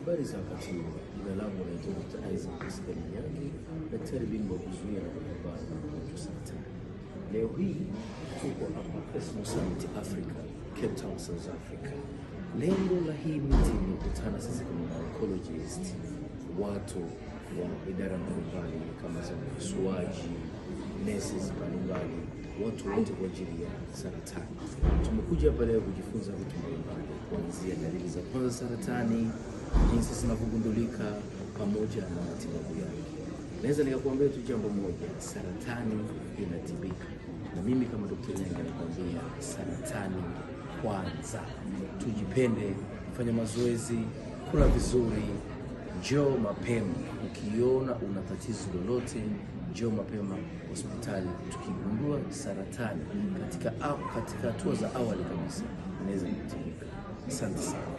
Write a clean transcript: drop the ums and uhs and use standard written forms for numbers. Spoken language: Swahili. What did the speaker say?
Habari za wakati huu. Jina langu naitwa Dr. Isaac Pascal Nyangi, daktari bingwa kuzuia na kupambana na magonjwa saratani. Leo hii tuko hapa ESMO Summit Africa, Cape Town, South Africa. Lengo la hii meeting ni kukutana sisi kama oncologist, watu wa idara mbalimbali kama za upasuaji, nurses mbalimbali, watu wote kwa ajili ya saratani. Tumekuja hapa leo kujifunza vitu mbalimbali, kuanzia dalili za kwanza saratani, jinsi zinavyogundulika, pamoja na matibabu yake. Naweza nikakuambia tu jambo moja, saratani inatibika, na mimi kama Dr. Nyangi nakwambia saratani kwanza. Tujipende, fanya mazoezi, kula vizuri, njoo mapema. Ukiona una tatizo lolote, njoo mapema hospitali. Tukigundua saratani katika hatua za awali kabisa, inaweza kutibika. Asante sana.